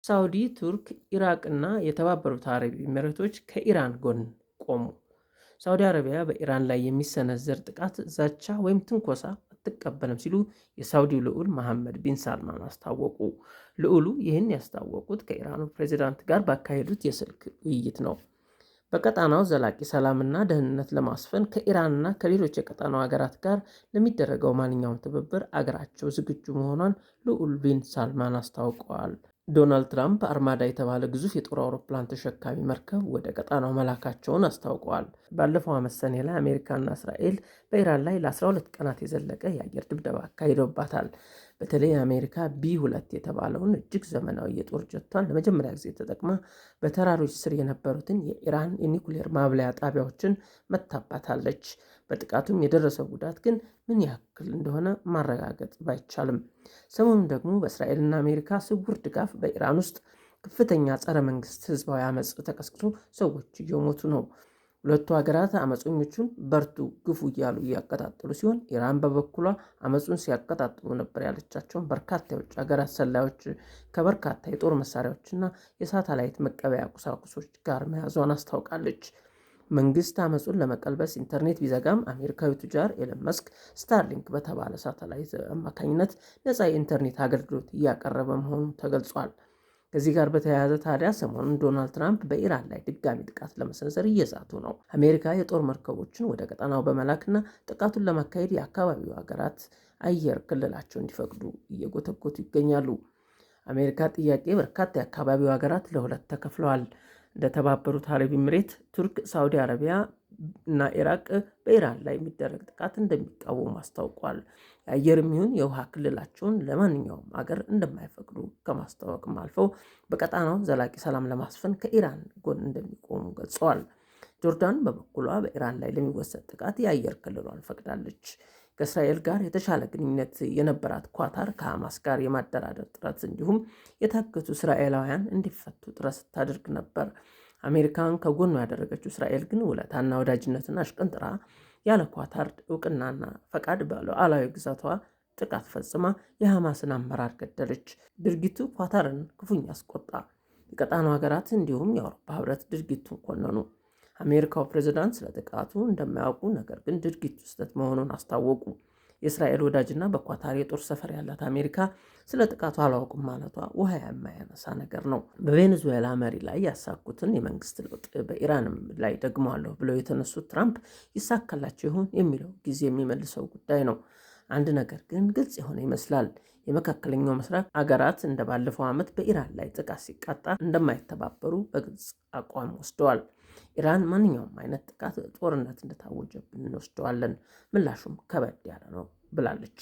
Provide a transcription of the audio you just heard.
ሳውዲ፣ ቱርክ፣ ኢራቅና የተባበሩት አረብ ኤሚሬቶች ከኢራን ጎን ቆሙ። ሳውዲ አረቢያ በኢራን ላይ የሚሰነዘር ጥቃት፣ ዛቻ ወይም ትንኮሳ አትቀበልም ሲሉ የሳውዲው ልዑል መሐመድ ቢን ሳልማን አስታወቁ። ልዑሉ ይህን ያስታወቁት ከኢራኑ ፕሬዚዳንት ጋር ባካሄዱት የስልክ ውይይት ነው። በቀጣናው ዘላቂ ሰላምና ደህንነት ለማስፈን ከኢራንና ከሌሎች የቀጣናው ሀገራት ጋር ለሚደረገው ማንኛውም ትብብር አገራቸው ዝግጁ መሆኗን ልዑል ቢን ሳልማን አስታውቀዋል። ዶናልድ ትራምፕ አርማዳ የተባለ ግዙፍ የጦር አውሮፕላን ተሸካሚ መርከብ ወደ ቀጣናው መላካቸውን አስታውቀዋል። ባለፈው ዓመት ሰኔ ላይ አሜሪካና እስራኤል በኢራን ላይ ለ12 ቀናት የዘለቀ የአየር ድብደባ አካሂደውባታል። በተለይ አሜሪካ B-2 የተባለውን እጅግ ዘመናዊ የጦር ጀቷን ለመጀመሪያ ጊዜ ተጠቅማ በተራሮች ስር የነበሩትን የኢራን የኒውክሌር ማብላያ ጣቢያዎችን መታባታለች። በጥቃቱም የደረሰው ጉዳት ግን ምን ያክል እንደሆነ ማረጋገጥ ባይቻልም፣ ሰሞኑን ደግሞ በእስራኤልና አሜሪካ ስውር ድጋፍ በኢራን ውስጥ ከፍተኛ ጸረ መንግስት ህዝባዊ አመፅ ተቀስቅሶ ሰዎች እየሞቱ ነው። ሁለቱ ሀገራት አመፀኞቹን በርቱ፣ ግፉ እያሉ እያቀጣጠሉ ሲሆን፣ ኢራን በበኩሏ አመፁን ሲያቀጣጥሉ ነበር ያለቻቸውን በርካታ የውጭ ሀገራት ሰላዮች ከበርካታ የጦር መሳሪያዎችና የሳተላይት መቀበያ ቁሳቁሶች ጋር መያዟን አስታውቃለች። መንግስት አመፁን ለመቀልበስ ኢንተርኔት ቢዘጋም፣ አሜሪካዊ ቱጃር ኤለን መስክ ስታርሊንክ በተባለ ሳተላይት አማካኝነት ነፃ የኢንተርኔት አገልግሎት እያቀረበ መሆኑ ተገልጿል። ከዚህ ጋር በተያያዘ ታዲያ ሰሞኑን ዶናልድ ትራምፕ በኢራን ላይ ድጋሚ ጥቃት ለመሰንዘር እየዛቱ ነው። አሜሪካ የጦር መርከቦችን ወደ ቀጠናው በመላክና ጥቃቱን ለማካሄድ የአካባቢው ሀገራት አየር ክልላቸው እንዲፈቅዱ እየጎተጎቱ ይገኛሉ። አሜሪካ ጥያቄ በርካታ የአካባቢው ሀገራት ለሁለት ተከፍለዋል። እንደተባበሩት አረብ ኤሚሬት፣ ቱርክ፣ ሳውዲ አረቢያ እና ኢራቅ በኢራን ላይ የሚደረግ ጥቃት እንደሚቃወሙ አስታውቋል። የአየርም ይሁን የውሃ ክልላቸውን ለማንኛውም አገር እንደማይፈቅዱ ከማስታወቅም አልፈው በቀጣናው ዘላቂ ሰላም ለማስፈን ከኢራን ጎን እንደሚቆሙ ገልጸዋል። ጆርዳን በበኩሏ በኢራን ላይ ለሚወሰድ ጥቃት የአየር ክልሏን ፈቅዳለች። ከእስራኤል ጋር የተሻለ ግንኙነት የነበራት ኳታር ከሐማስ ጋር የማደራደር ጥረት እንዲሁም የታገቱ እስራኤላውያን እንዲፈቱ ጥረት ስታደርግ ነበር። አሜሪካን ከጎኗ ያደረገችው እስራኤል ግን ውለታና ወዳጅነትን አሽቀንጥራ ያለ ኳታር እውቅናና ፈቃድ በሉዓላዊ ግዛቷ ጥቃት ፈጽማ የሐማስን አመራር ገደለች። ድርጊቱ ኳታርን ክፉኛ አስቆጣ። የቀጣናው ሀገራት እንዲሁም የአውሮፓ ሕብረት ድርጊቱን ኮነኑ። አሜሪካው ፕሬዝዳንት ስለ ጥቃቱ እንደማያውቁ ነገር ግን ድርጊቱ ስህተት መሆኑን አስታወቁ። የእስራኤል ወዳጅና በኳታር የጦር ሰፈር ያላት አሜሪካ ስለ ጥቃቱ አላውቅም ማለቷ ውሃ የማያነሳ ነገር ነው። በቬኔዙዌላ መሪ ላይ ያሳኩትን የመንግስት ለውጥ በኢራንም ላይ ደግመዋለሁ ብለው የተነሱት ትራምፕ ይሳካላቸው ይሆን የሚለው ጊዜ የሚመልሰው ጉዳይ ነው። አንድ ነገር ግን ግልጽ የሆነ ይመስላል። የመካከለኛው ምስራቅ አገራት እንደ ባለፈው ዓመት በኢራን ላይ ጥቃት ሲቃጣ እንደማይተባበሩ በግልጽ አቋም ወስደዋል። ኢራን ማንኛውም አይነት ጥቃት ጦርነት እንደታወጀብን እንወስደዋለን፣ ምላሹም ከበድ ያለ ነው ብላለች።